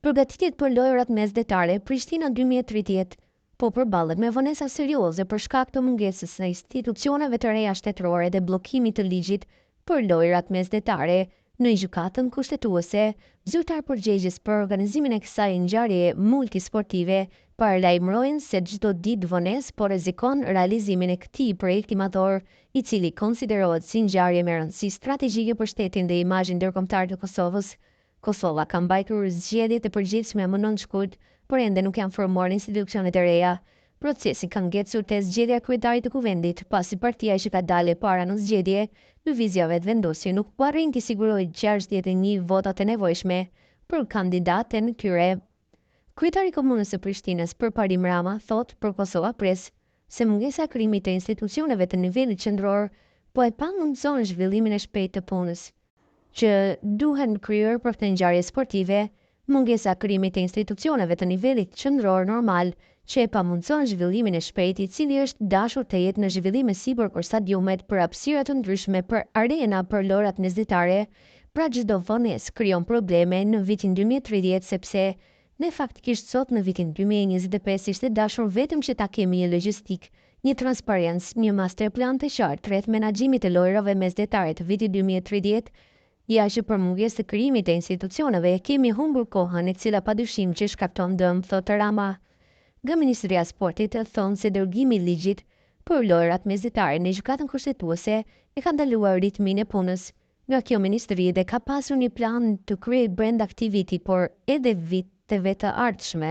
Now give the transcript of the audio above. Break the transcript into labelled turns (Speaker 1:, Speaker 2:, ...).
Speaker 1: Përgatitjet për Lojërat Mesdhetare Prishtina 2030 po përballet me vonesa serioze për shkak të mungesës së institucioneve të reja shtetërore dhe bllokimit të ligjit për Lojërat Mesdhetare në Gjykatën Kushtetuese. Zyrtarë përgjegjës për organizimin e kësaj ngjarjeje multisportive paralajmërojnë se çdo ditë vonesë po rrezikon realizimin e këtij projekti madhor, i cili konsiderohet si ngjarje me rëndësi strategjike për shtetin dhe imazhin ndërkombëtar të Kosovës. Kosova ka mbajtur zgjedhjet e përgjithshme më 9 shkurt, por ende nuk janë formuar institucionet e reja. Procesi ka ngecur te zgjedhja e kryetarit të Kuvendit, pasi partia që ka dalë e para në zgjedhje, Lëvizja Vetëvendosje, nuk po arrin t'i sigurojë 61 votat e nevojshme për kandidaten e tyre. Kryetari i Komunës së Prishtinës, Përparim Rama, thotë për Kosova Press se mungesa e krijimit të institucioneve të nivelit qendror po e pamundëson zhvillimin e shpejtë të punës që duhen kryer për këtë ngjarje sportive. Mungesa e krijimit të institucioneve të nivelit qendror normal që e pamundëson zhvillimin e shpejtë, i cili është dashur të jetë në zhvillim e sipër për stadiumet, për hapësira të ndryshme, për arena, për lojërat mesdhetare, pra çdo vonesë krijon probleme në vitin 2030, sepse ne faktikisht sot në vitin 2025 ishte dashur vetëm që ta kemi një logjistikë, një transparencë, një master plan të qartë rreth menaxhimit të lojërave mesdhetare të vitit 2030, ja që për mungesë të krijimit të institucioneve kemi humbur kohën, e cila padyshim që shkakton dëm, thotë Rama. Nga Ministria e Sportit thonë se dërgimi i ligjit për lojërat mesdhetare në Gjykatën Kushtetuese e ka ndaluar ritmin e punës nga kjo ministri dhe ka pasur një plan të kryej brenda këtij viti, por edhe viteve të ardhshme.